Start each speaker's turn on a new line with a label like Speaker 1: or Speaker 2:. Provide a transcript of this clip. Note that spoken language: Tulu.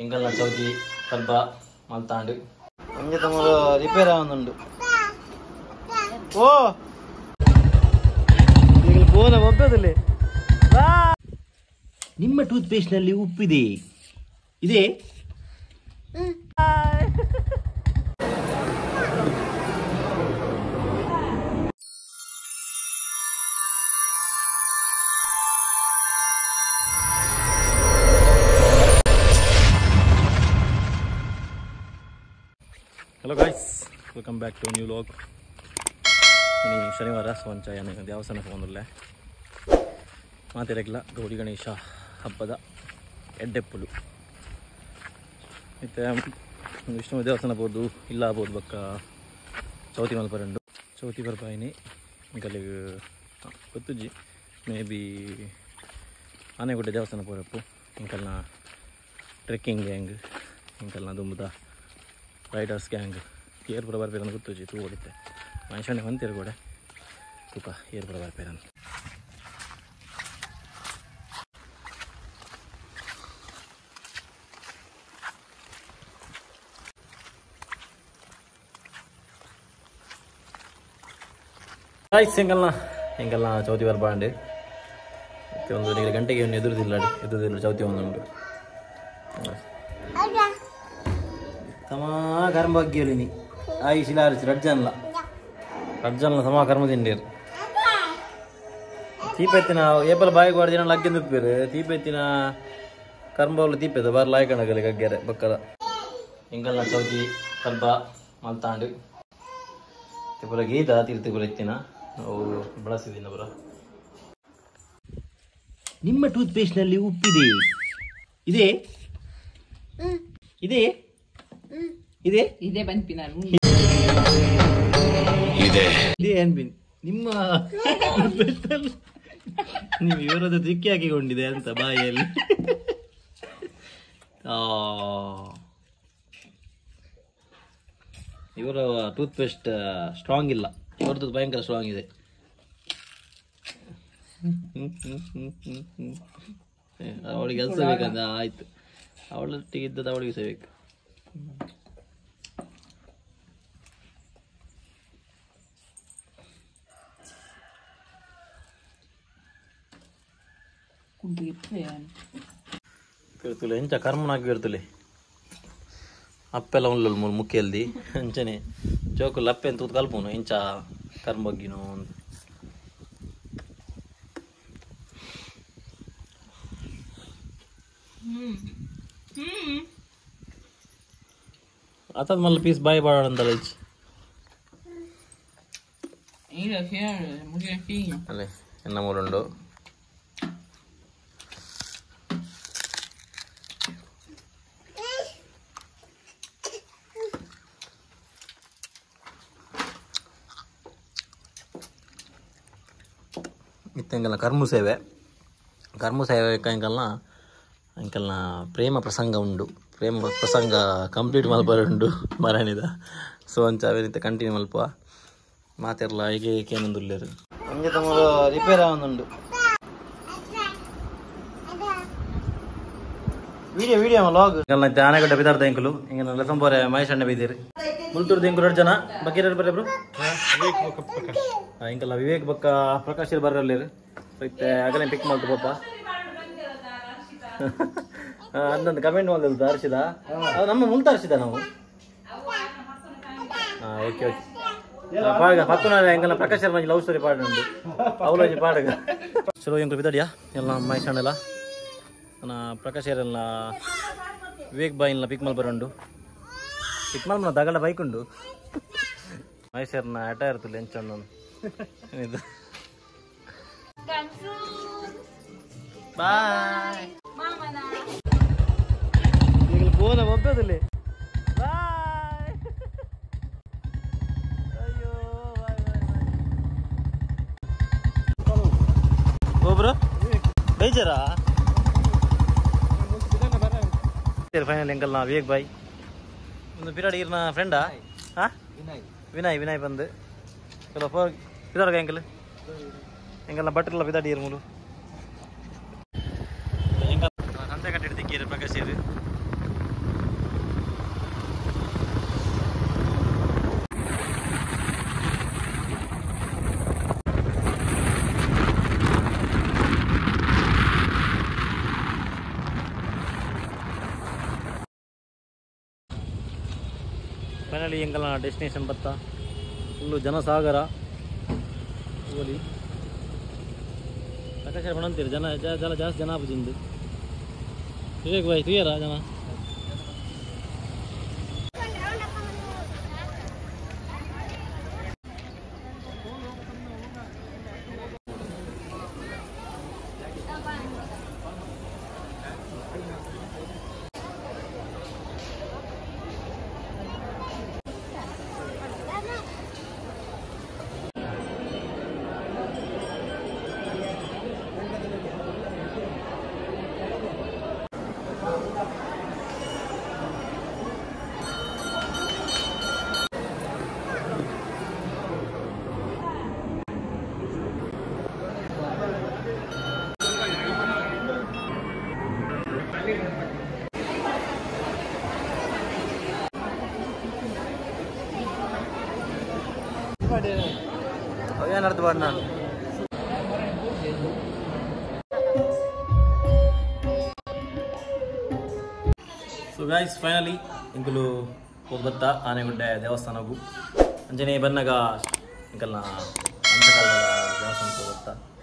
Speaker 1: ಎಂಕಲ್ನ ಚೌತಿ ಪರ್ಬ ಮಲ್ತಾಂಡು ಅಂಚ ತಮ್ಮ ರಿಪೇರ್ ಆವೊಂದುಂಡು ಓ ಈಗಲ ಫೋನ್ ಒಬ್ಬದಲ್ಲಿ
Speaker 2: ನಿಮ್ಮ ಟೂತ್ ಪೇಸ್ಟ್ ನಲ್ಲಿ ಉಪ್ಪಿದೆ ಇದೆ.
Speaker 1: Hello guys, welcome back to new vlog. ಇನಿ ಶನಿವಾರ ಸೋಂಚ ದೇವಸ್ಥಾನ ಹೋಗಲ್ಲ ಮಾತಿರಕ್ಲ ಗೌರಿ ಗಣೇಶ ಹಬ್ಬದ ಎಡ್ಡೆಪ್ಪುಲು ಮತ್ತು ವಿಷ್ಣು ದೇವಸ್ಥಾನ ಬೋದು ಇಲ್ಲ ಆಗ್ಬೋದು ಬಕ್ಕ ಚೌತಿ ಮಲ್ಪರಂಡು ಚೌತಿ ಬರ್ಪಾಯಿನಿ ಗಲಿಗೆ ಗೊತ್ತುಜ್ಜಿ ಮೇ ಬಿ ಆನೆಗುಡ್ಡೆ ದೇವಸ್ಥಾನ ಪೋರಪ್ಪು ಇಂಕಲ್ನ ಟ್ರೆಕ್ಕಿಂಗ್ ಗ್ಯಾಂಗ್ ಇಂಕಲ್ನ ದುಂಬುದ ರೈಡರ್ಸ್ ಗ್ಯಾಂಗ್ ಏರ್ಪುರ ಬರ್ಪೇರನ್ನು ಗೊತ್ತುಜ್ಜಿ ತೂ ಓಡುತ್ತೆ ಮನುಷ್ಯನೇ ಹೊಂತಿರು ಕೂಡ ತೂಕ ಏರ್ಪುರ ಬರ್ಪೇರನ್ನು ಆಯ್ತು ಎಂಕಲ್ನ ಎಂಕಲ್ನ ಚೌತಿ ಬರ್ಬಾಂಡು ಮತ್ತೆ ಒಂದು ನೀವು ಗಂಟೆಗೆ ಒಂದು ಎದುರುದಿಲ್ಲ ಎದುರುದಿಲ್ಲ ಚೌತಿ ಒಂದುಂಟು
Speaker 2: ಸಮ ಕರ್ಮ ಬಗ್ಗಿಯೊಲಿನಿ ಆಯಿ ಶಿಲಾರಿಸಿ ರಡ್ಜನ್ಲ
Speaker 1: ರಡ್ಜನ್ಲ ಸಮ ಕರ್ಮ ತಿಂಡೀರು ತೀಪೆತ್ತಿನ ಏಪಲ ಬಾಯಿಗೆ ವಾಡ್ದಿನ ಲಗ್ಗಿಂದು ಉಪ್ಪಿರು ತೀಪೆತ್ತಿನ ಕರ್ಮವಲ್ಲ ತೀಪೆದ ಬಾರ್ ಲಾಯ್ಕಣಗಲಿ ಗಗ್ಗೆರೆ ಬಕ್ಕದ ಎಂಕಲ್ನ ಚೌತಿ ಪರ್ಬ ಮಲ್ತಾಂಡು ತಿಪುರ ಗೀತ ತೀರ್ತಿಪುರ ಎತ್ತಿನ ಅವು ಬಳಸಿದಿನ ಬರ
Speaker 2: ನಿಮ್ಮ ಟೂತ್ ಪೇಸ್ಟ್ ನಲ್ಲಿ ಉಪ್ಪಿದೆ ಇದೆ ಇದೆ ಇದೆ
Speaker 3: ಇದೆ ಬಂದ್ಪಿ ನಾನು
Speaker 2: ಇದೆ ಇದೆ ಅನ್ಬಿನ್ ನಿಮ್ಮ
Speaker 1: ನೀವು ಇವರದ್ದು ತಿಕ್ಕಿ ಹಾಕಿಕೊಂಡಿದೆ ಅಂತ ಬಾಯಿಯಲ್ಲಿ. ಇವರ ಟೂತ್ ಪೇಸ್ಟ್ ಸ್ಟ್ರಾಂಗ್ ಇಲ್ಲ, ಇವರದ್ದು ಭಯಂಕರ ಸ್ಟ್ರಾಂಗ್ ಇದೆ. ಅವಳಿಗೆ ಕೆಲಸ ಬೇಕಂತ ಆಯ್ತು, ಅವಳೊಟ್ಟಿಗೆ ಇದ್ದದ್ದು ಅವಳಿಗೆ ಸಹ ಬೇಕು. ಇರ್ತುಲೆ ಎಂಚ ಕರ್ಮನಾಗಿ ಇರ್ತುಲೆ ಅಪ್ಪೆಲ್ಲ ಉಳ್ಳಲು ಮೂರು ಮುಖ್ಯಲ್ದಿ ಅಂಚನೆ ಜೋಕುಲ್ ಅಪ್ಪೆ ಅಂತ ಕಲ್ಪುನು ಎಂಚ ಕರ್ಮಗ್ಗಿನೋ ಅಂತ. ಅತದ ಮಲ್ಲ ಪೀಸ್ ಬಾಯಿ ಬಾಡ ಅಂತಲ್ಲ ಅಲ್ಲೇ ಎನ್ನ ಮೂರುಂಡು ಇತ್ತೆಂಗಲ್ಲ ಕರ್ಮು ಸೇವೆ ಕರ್ಮ ಸೇವೆ ಎಂಕಲ್ನ ಎಂಕಲ್ನ ಪ್ರೇಮ ಪ್ರಸಂಗ ಉಂಡು ಪ್ರೇಮ ಪ್ರಸಂಗ ಕಂಪ್ಲೀಟ್ ಮಲ್ಪರುಂಡು ಮರಣಿದ ಸೊ ಅಂಚ ಅವೇನಿತ್ತೆ ಕಂಟಿನ್ಯೂ ಮಲ್ಪ ಮಾತಿರಲ್ಲ ಹೇಗೆ ಏನೇಂದುಲ್ಲೇರು
Speaker 2: ಅಂಚ ತಮ್ಮ ರಿಪೇರ್ ಆವೊಂದುಂಡು ವಿಡಿಯೋ ವಿಡಿಯೋ ಲಾಗ್
Speaker 1: ಎಂಕಲ್ನ ಆನೆಗಡ್ಡೆ ಬಿದಾರ್ದ ಎಂಕುಲು ಎಂಕಲ್ನ ಲಸಂಪೋರೆ ಮಹೇಶ್ ಅಣ್ಣ ಬೀದಿರು ಮುಲ್ತೂರು ಎಂಕುಲು ಎರಡು ಜನ ಬಗ್ಗೇರು ಬರ್ರೆ ಬ್ರೋ ಎಂಕಲ್ಲ ವಿವೇಕ್ ಬಕ್ಕ ಪ್ರಕಾಶ್ ಬರ್ರಲ್ಲಿರು ಇತ್ತೆ ಆಗಲೇ ಪಿಕ್ ಮಾಡ್ತು ಪಾಪ ಅಂದಂದು ಕಮೆಂಟ್ ಮಾಡಿದ್ರು ಹರ್ಷಿದ ನಮ್ಮ ಮುಲ್ತ ಹರ್ಷಿದ ನಾವು. ಹಾಂ ಓಕೆ ಓಕೆ ಪಾಡುಗ ಪತ್ತು ಎಂಕಲ್ನ ಪ್ರಕಾಶ್ ಲವ್ ಸ್ಟೋರಿ ಪಾಡುಂಡು ಅವಲೋಜಿ ಪಾಡುಗ ಚಲೋ ಎಂಕುಲು ಬಿದಡಿಯಾ ಎಲ್ಲ ಮಹೇಶ್ ಅಣ್ಣೆಲ್ಲ ನನ್ನ ಪ್ರಕಾಶ್ ಎಲ್ಲ ವಿವೇಕ್ ಬಾಯಿನ ಪಿಕ್ ಮಲ್ ಬರುಂಡು ಪಿಕ್ ಮಲ್ ದಗಡ ಬೈಕ್ ಉಂಡು ಮಹೇಶರ್ನ ಆಟ ಇರ್ತಲ್ಲ ಎಂಚಣ್ಣು ಇದು.
Speaker 2: ಬಾಯ್
Speaker 1: ಈಗಲೂ ಫೋನ್ ಒಬ್ಬದಲ್ಲಿ ಬಾಯ್ ಅಯ್ಯೋ ಬಾಯ್ ಬಾಯ್ ಬಾಯ್ ಒಬ್ರು ಬೇಜಾರಾ ಫೈನಲ್ ಎಂಕಲ್ನ ವಿವೇಕ್ ಬಾಯ್ ಒಂದು ಪಿರಾಡ್ ಈರ್ನ ಫ್ರೆಂಡಾ ಹಾಂ ವಿನಯ್ ವಿನಯ್ ಬಂದು ಚಲೋ ಫೋರ್ ಪಿದಾರ್ಗ ಎಂಕಲ್ ಎಂಕಲ್ನ ಬಟ್ರಲ್ಲ ಬಿದಾಡಿ ಇರ್ ಮೂಲು ಸಂತೆ ಕಟ್ಟಿಡ್ದಿಕ್ಕೀರು ಪ್ರಕಾಶ್. ಫೈನಲಿ ಎಂಕಲ್ನ ಡೆಸ್ಟಿನೇಷನ್ ಬತ್ತ ಫುಲ್ಲು ಜನಸಾಗರ ಓಲಿ ಪ್ರಕಾಶ ಬಣಂತೀರಿ ಜನ ಜನ ಜಾಸ್ತಿ ಜನ ಆಪುಜಿಂದು ವಿವೇಕ್ ಬಾಯ್ ತುಯರ ಜನ ಸೊ ಗೈಸ್ ಫೈನಲಿ ಇಂಕುಲು ಹೋಗ್ಬತ್ತ ಆನೆಗುಡ್ಡೆ ದೇವಸ್ಥಾನಗು ಅಂಜನೆ ಬನ್ನಗ ಇಂಕಲ್ನ ಅಂತಕಾಲದ ದೇವಸ್ಥಾನಕ್ಕೆ ಹೋಗ್ಬತ್ತ.